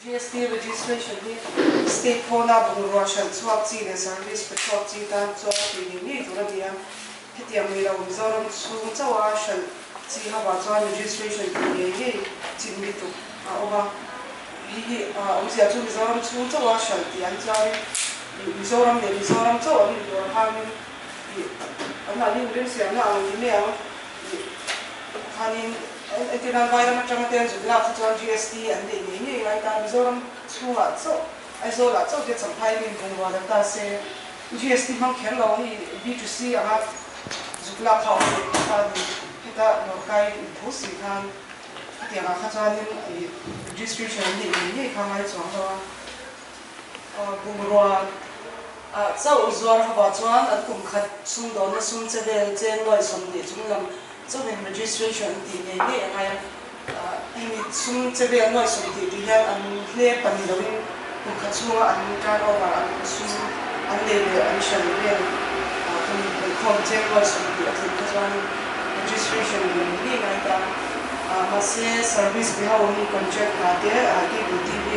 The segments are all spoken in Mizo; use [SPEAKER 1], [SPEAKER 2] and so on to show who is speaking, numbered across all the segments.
[SPEAKER 1] GST registration hi state pawna bungrua hralh chhuak chi leh service pe chhuak chi tan chuan tih ngei ngei tur a ni a. Hetiang ni lo Mizoram chhung chauha hralh chi hovah chuan registration tih ngei ngei chin lutuk a awm a. Hei hi awmzia chu Mizoram chhung chauha hralh tih an chuanin Mizoram leh Mizoram chauh an inbual khanin ih anmahni inremsiamna ang ti mai ang ih khanin entir nan Vairam atanga te an zut lak kha chuan GST an neih ngei ngei ngai ta Mizoram chhungah chauh Aizawlah chauh te Champhai min bungrua la ta se GST hmang kher lo hei B to C anga zuk lak kha awm leh tih kha a ni. Heta lawrkai intho si khan hetiangah kha chuanin ih registration an neih ngei ngei kha ngai chuang lo a. Bungrua ah chauh zuar hovah chuan an kum khat sumdawnna sum che vel cheng nuai 20 chung lam chauhin registration an tih ngei ngei a ngai a. Hemi sum che vel nuai 20 tih hian an hle pahnih loin kum khat chhunga an turnover an sum an lei leh an hran vel kum belhkhawm cheng nuai 20 a tlin kha chuanin registration ngei ngei ngai ta. Mahse service pe ho hi contract hna te cable TV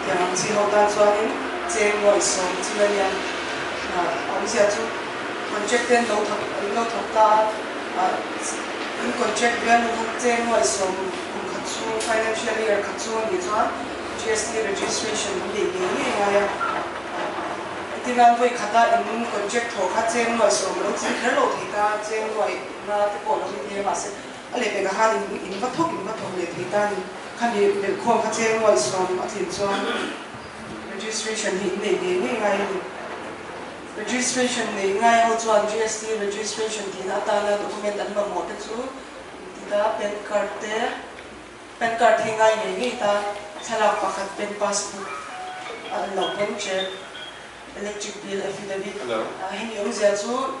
[SPEAKER 1] tiang ang chi ho tan chuanin cheng nuai 10 chin a nia. Awmzia chu contract te an lo thawk an lo thawk ta a. In contract value kha cheng nuai 10 kum khat chhung, financial year khat chhung a nih chuan GST registration in neih ngei ngei ngai a. Heti nan vawi khata in contract thawh kha cheng nuai 10 a lo ching kher lo thei ta, cheng nuai nga te pawh a lo ni thei a, mahse a lehpekah khan in in va thawk in va thawk leh thei ta a ni. Khami belhkhawm kha cheng nuai 10 a tlin chuan registration hi in neih ngei ngei ngai a ni. Registration nei ngai ho chuan GST registration tihna atana document an mamawh te chu ti ta, PAN card te, PAN card hi ngai ngei ngei ta, thlalak pakhat bank passbook an lo pawn check, electric bill affidavit, hemi awmzia chu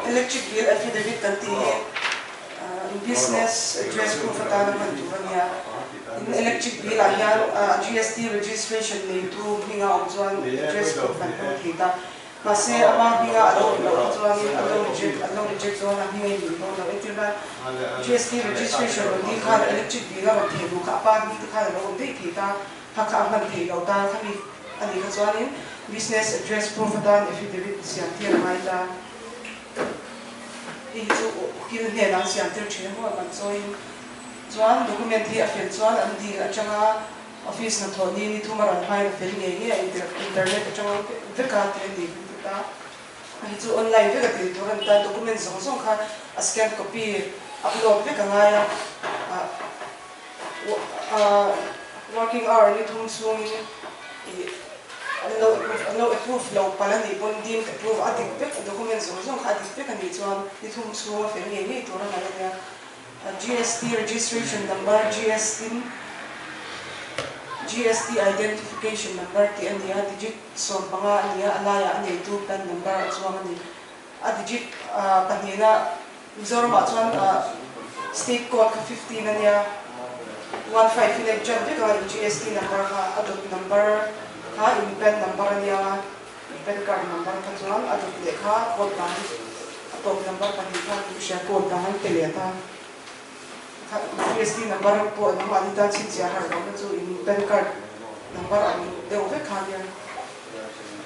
[SPEAKER 1] electric bill affidavit kan tih hi business address proof atana hman tur a nia. In electric bill ah hian GST registration neitu hminga awm chuan address proof an hmang thei ta. Mahse ama hminga a lo awm loh kha chuanin an lo reject an lo reject chuan a hminga in min dawn lo. Entir nan GST registration rawn dil khan electric bill a rawn thei duh kha a pa hming te khan a lo awm daih thei ta. Kha kha a hman theih loh ta khami a nih kha chuanin business address proof atan affidavit siam tir a ngai ta. Hei hi chu ukil hnenah an siam tir thin a maw man chawiin chuan document hi a fel chuan an dil atanga office hnathawh ni ni thum a rawn hmain a fel ngei ngei a internet atanga veka tih a ni kan ti ta. Hei chu online vek a dil tur a ni ta, document zawng zawng kha a scan copy upload vek a ngai a, working hour ni thum chhungin ih an lo approve an lo approve lo palh a nih pawn deemed approve a dik vek document zawng zawng kha a dik vek a nih chuan ni thum chhung a fel ngei ngei tur a ngaih a nia. GST registration number GST GST identification number tih a ni a, digit 15 a ni a, a laiah a neitu pan number a chuang a ni. A digit pahnihna Mizoramah chuan state code kha 15 a nia, one five hi leng ṭan vek a, in GST number kha a dawt number kha in pan number a nia, in pan card number kha chuan a dawt leh kha code dang a tawp number pahnih kha an hria code dang an pe leh ta. Kha GST number pawh nangmahni tan chhinchhiah har lohna chu in pan card number ang deuh vek kha a nia.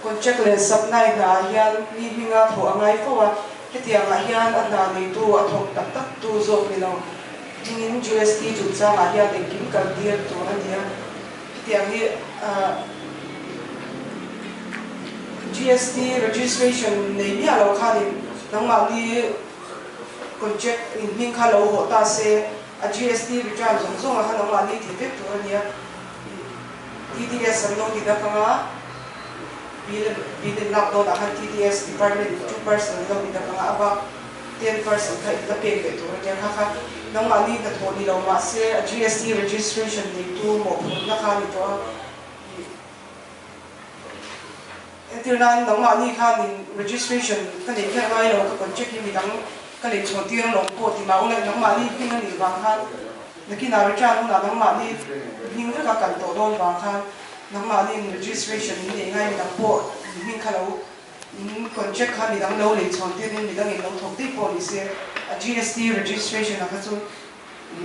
[SPEAKER 1] Contract leh supply hnaah hian mi hminga thawh a ngai fo a, hetiangah hian a hna neitu a thawk tak tak tu zawk ni lo. Hmingin GST chungchangah hian engkim kal tir tur a ni a, hetiang hi GST registration nei miah lo khanin nangmahni contract in hming kha lo hawh ta se, a GST return zawng zawngah khan nangmahni tih vek tur a ni a. TDS an lo ti dak anga, bill bill in lak dawnah khan TDS department in 2% an lo ti dak anga, a bak 10% kha in la pek leh tur a nia. Kha kha nangmahni hnathawh ni lo mahse a GST registration neitu mawhphurhna kha a ni tawh a. Entir nan nangmahni khan in registration ka neih kher ngai lo, ka contract hi midang ka lei chhawn tir alawm pawh ti mah ula nangmahni hming a nih vang khan nakinah return hunah nangmahni hming veka kal tawh dawn vang khan nangmahni in registration in neih ngai midang pawh in hming kha lo in contract kha midang lo lei chhawn tirin midang in lo thawk daih pawh ni se a GST registration ah kha chu.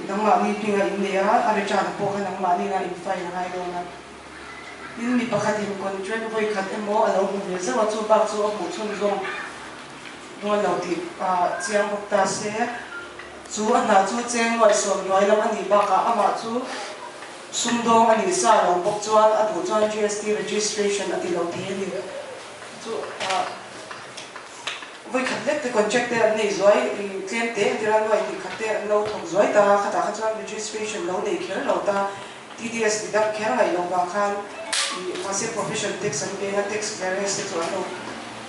[SPEAKER 1] Nangmahni hminga in nei a, a return pawh kha nangmahni nga in file a ngai dawn a. Tin, mi pakhatin contract vawi khat emaw a lo hmu ve zauh a, chu bak chu a hmuh chhunzawm dawn lo tih chiang bawk ta se. Chu a hna chu cheng nuaih sawm hnuai lam a nih bakah amah chu sumdawng a nih sa lo bawk chuan a duh chuan GST registration a ti lo thei a ni. Chu vawi khat lek te contract te an nei zuai tlem te an tira nuaih tih khat te an lo thawk zuai ta a, khatah kha chuan registration lo nei kher lo ta, TDS deduct kher ngaih loh vang khan mahse profession tax an peng a, tax clearance te chu an lo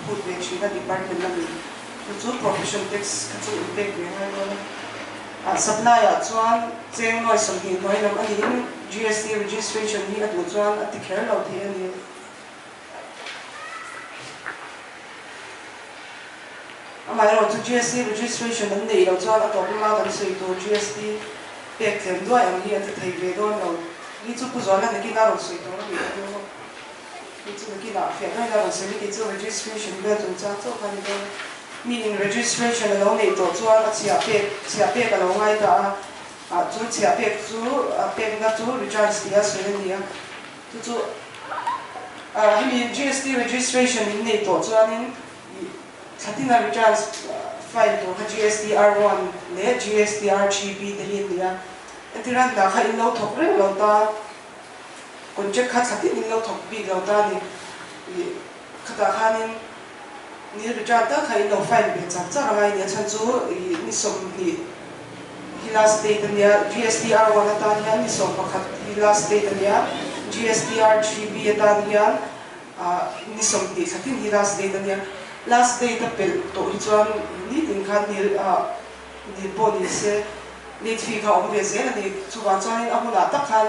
[SPEAKER 1] phut ve thin a department lamin. Chu chu profession tax kha chu in pek ve ngai dawn a. Ah supply ah chuan cheng nuai 20 hnuai lam a niin GST registration hi a duh chuan a ti kher lo thei a ni. Amaherawh chu GST registration an neih loh chuan a tawp lama kan sawi tur GST pek tlem duai ang hi a ti thei ve dawn lo. Hi chu Pu Zuala nakin a rawn sawi tur a nih ka ring bawk. Hi chu nakinah fiah daih la rawn sawi mai tih chu registration vel chungchang chauh kha a ni dawn. Mi in registration a lo neih tawh chuan a chhiah pek chhiah pek a lo ngai ta a, ah chu chhiah pek chu a pekna chu returns tia sawi a ni a. Chu chu ah hemi GST registration in neih tawh chuanin ih thlatina returns file tur kha GSTR-1 leh GSTR-3B te hi an ni a. Entirna hna kha in lo thawk reng lo ta. Contract kha thlatin in lo thawk bik lo ta ni. Ih khatah khanin ni return tak kha in lo file ve char char angai nia chhan chu ih ni 20 hi last date a nia GSTR 1 atan hian ni 11 hi last date a nia GSTR 3B atan hian ah ni 20 thlatin hi last date a nia last date a pelh tawh hi chuan nitin khan ni ah Dil pawh ni se late fee kha awm ve zel a ni. Chuvang chuanin a hunah tak khan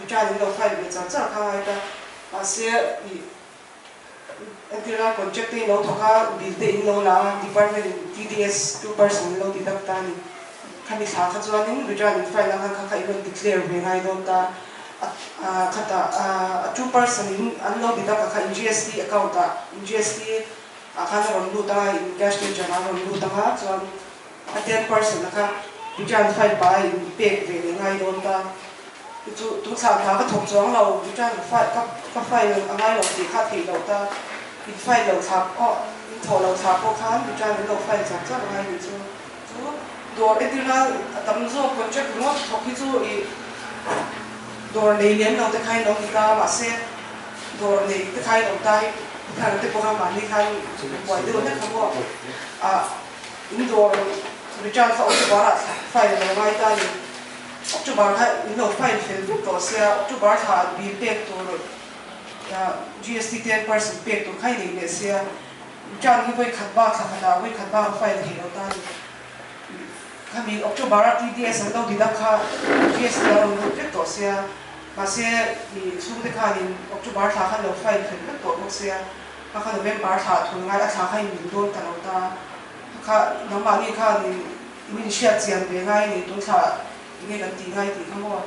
[SPEAKER 1] return in lo file ve char char kha ngai ta. Mahse ih entirna contract te in lo thawk a, bill te in lo la a, department in TDS 2% in lo deduct ta a ni. Khami thla kha chuanin return in file ang khan kha kha in rawn declare ve ngai dawn ta. A khatah a 2% in an lo deduct a kha in GST account ah in GST ah khan a rawn lut anga in cash ledger ah a rawn lut anga chuan a 10% a kha return file pa a in pek ve leh ngai dawn ta chu chu tun thla hna ka thawk chuang lo return file ka ka file a ngai lo tih kha theih loh ta in file lo thla pawh in thawh lo thla pawh khan return in lo file char char ngai nih chu chu dawr entirna a tam zawk contract ringawt thawk hi chu ih dawr nei lem lo te kha in lo ni ta mahse Dawr nei te kha in awm ta hi thar te pawh kha mahni khan buai deuh hlek kha maw ah in dawr return kha October ah file a lo ngai ta a ni. October kha in lo file fel vek tawh sia October thla bill pek tur GST 10% pek tur kha i nei leh sia return hi vawi khat bak thla khat ah vawi khat bak a file thei lo ta a ni. Khami October a TDS an lo deduct kha GST a rawn lut vek tawh sia. Mahse, i chhungte khanin October thla khan lo file fel vek tawh bawk sia, kha kha November thla a thul ngai, a thla kha in min dawn ta lo ta, kha kha nangmahni khanin in inhriat chian ve ngai ni, tun thla enge kan tih ngai tih kha maw?